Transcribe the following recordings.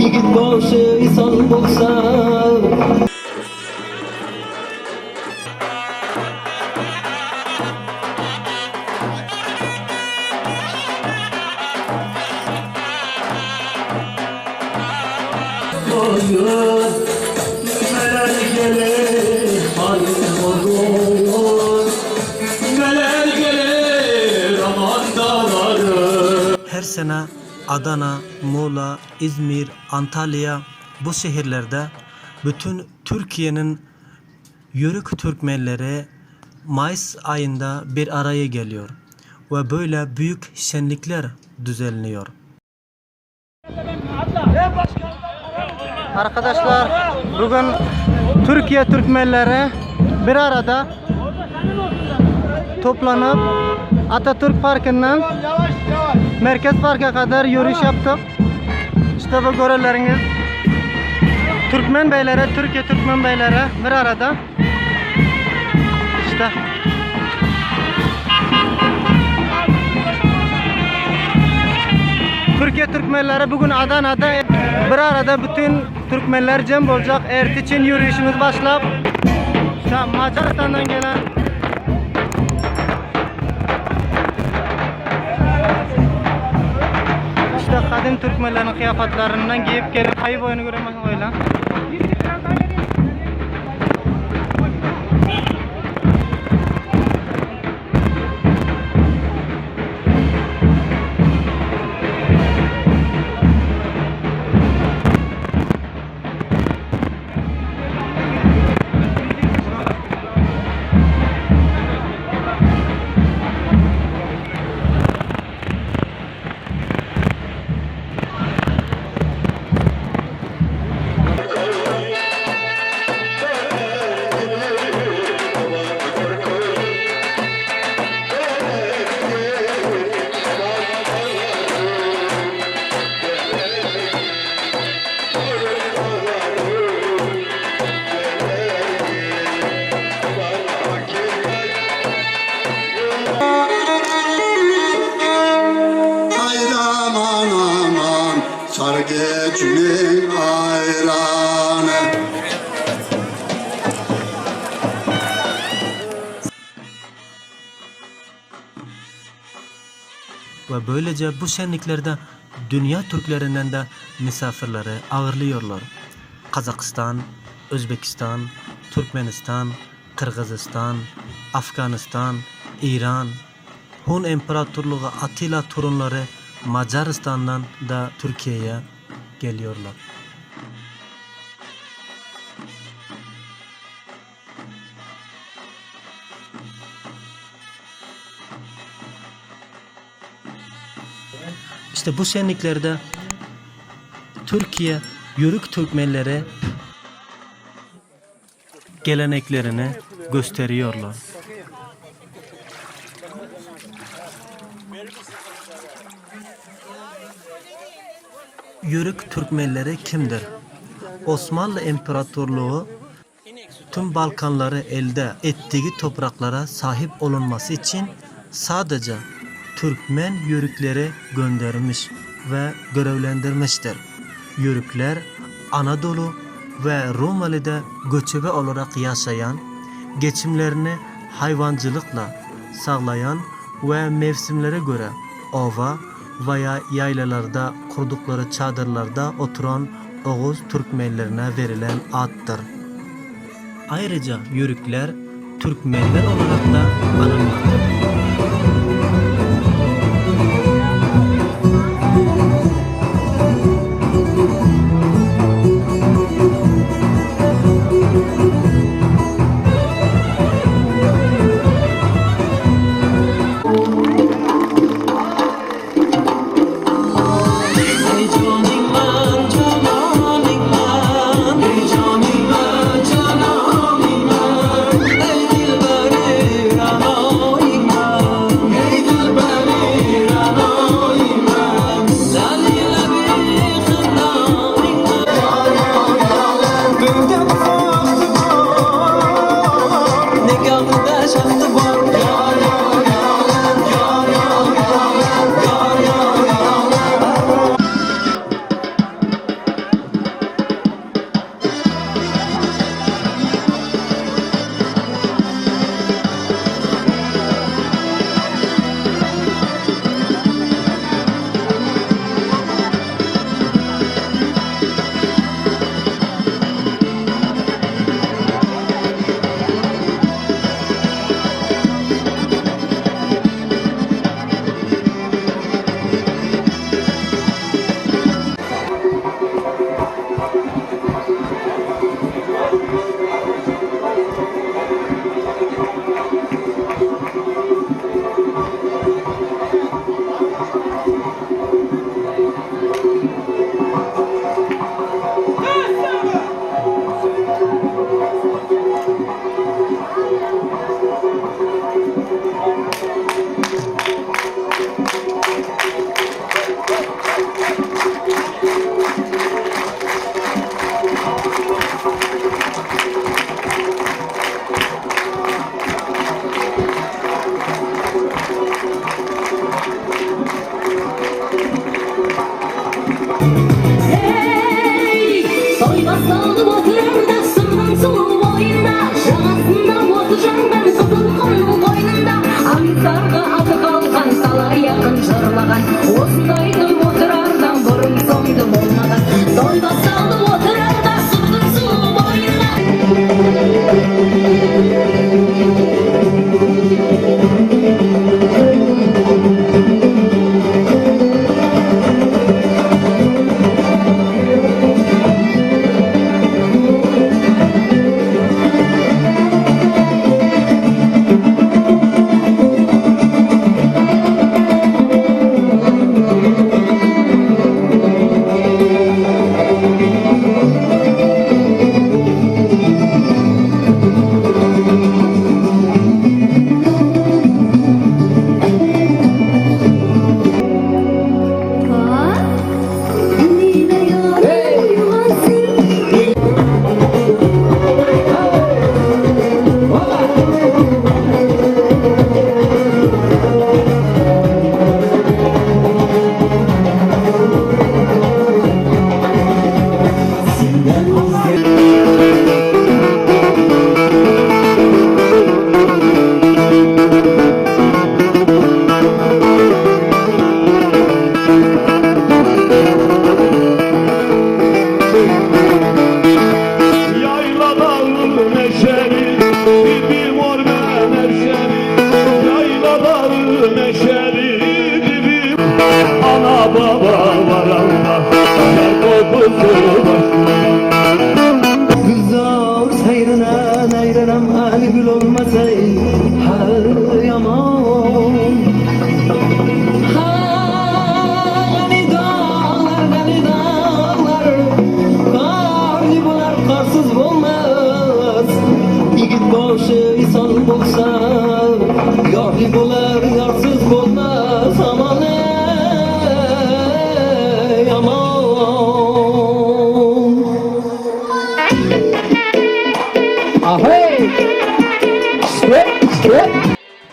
Ýigit bolşy son bolsa. Her sene Adana, Muğla, İzmir, Antalya bu şehirlerde bütün Türkiye'nin Yörük Türkmenleri Maýs aýynda bir araya geliyor we böyle büyük şenlikler düzenliyor. Arkadaşlar bugün Türkiye Türkmenleri bir arada toplanıp Atatürk Parkı'ndan Merkez Park'a kadar yürüyüş yaptık. İşte bu görenleriniz Türkmen beyleri, Türkiye Türkmen beyleri bir arada. İşte. Türkiye Türkmenleri bugün Adana'da bir arada bütün Türkmenler cem olacak. Ertiçin yürüyüşümüz başlap. İşte Macaristan'dan gelen İşte kadın Türkmenlerin kıyafetlerinden giyip gelip kayıp oyunu göremez öyle. Ayran aman Sargeçinin ayranı. Ve böylece bu şenliklerde dünya Türklerinden de misafirleri ağırlıyorlar. Kazakistan, Özbekistan, Türkmenistan, Kyrgyzystan, Afganistan, Eýran, Hun imperatorlygy Atila torunlary Majarystandan da Türkiýe'ye geliyorlar. İşte bu şenliklerde Türkiye Yörük Türkmenleri geleneklerini gösteriyorlar. Yörük Türkmenleri kimdir? Osmanlı İmparatorluğu tüm Balkanları elde ettiği topraklara sahip olunması için sadece Türkmen Yörükleri göndermiş ve görevlendirmiştir. Yörükler Anadolu we Rumelide göçebe olarak ýaşaýan, geçimlerini haýwançylykla saglaýan we mewsimlere görä oba we ýaýlalarda kurduklary çadyrlarda oturan oguz türkmenlerine berilen atdyr. Aýryja ýörükler türkmenler olarak-da anylmakdadyr.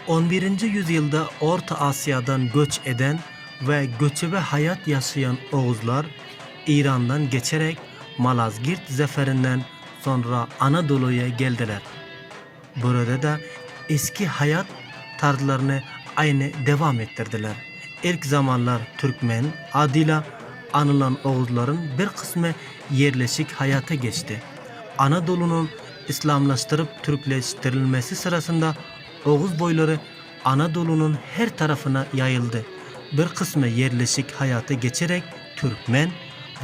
On birinji ýüzýylda Orta Asiýadan göç eden we göçebe haýat ýaşaýan oguzlar Eýrandan geçerek. Malazgirt zaferinden sonra Anadolu'ya geldiler. Burada da eski hayat tarzlarını aynı devam ettirdiler. İlk zamanlar Türkmen adıyla anılan Oğuzların bir kısmı yerleşik hayata geçti. Anadolu'nun İslamlaştırıp Türkleştirilmesi sırasında Oğuz boyları Anadolu'nun her tarafına yayıldı. Bir kısmı yerleşik hayata geçerek Türkmen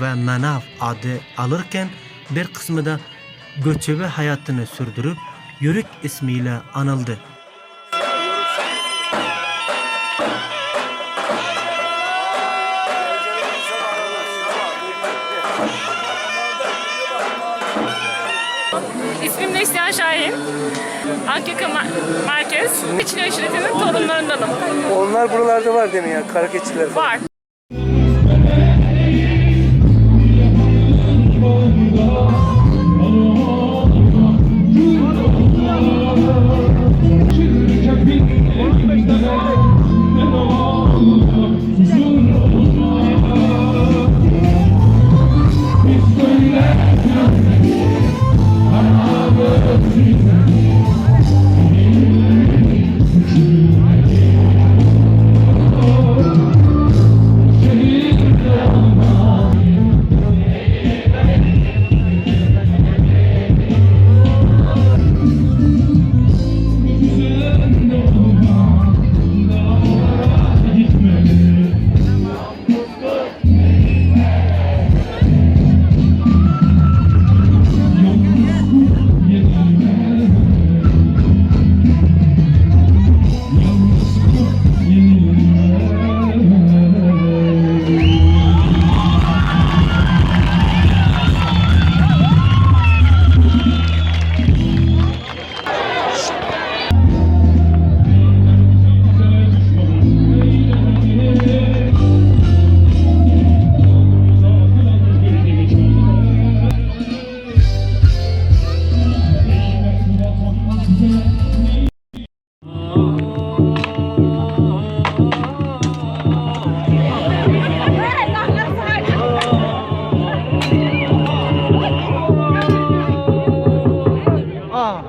ve Manav adı alırken bir kısmı da göçebe hayatını sürdürüp Yörük ismiyle anıldı. İsmim Neslihan Şahin. Akyaka Merkez. Keçili aşiretinin torunlarındanım. Onlar buralarda var değil mi ya? Karakeçiler falan. Var. Aa.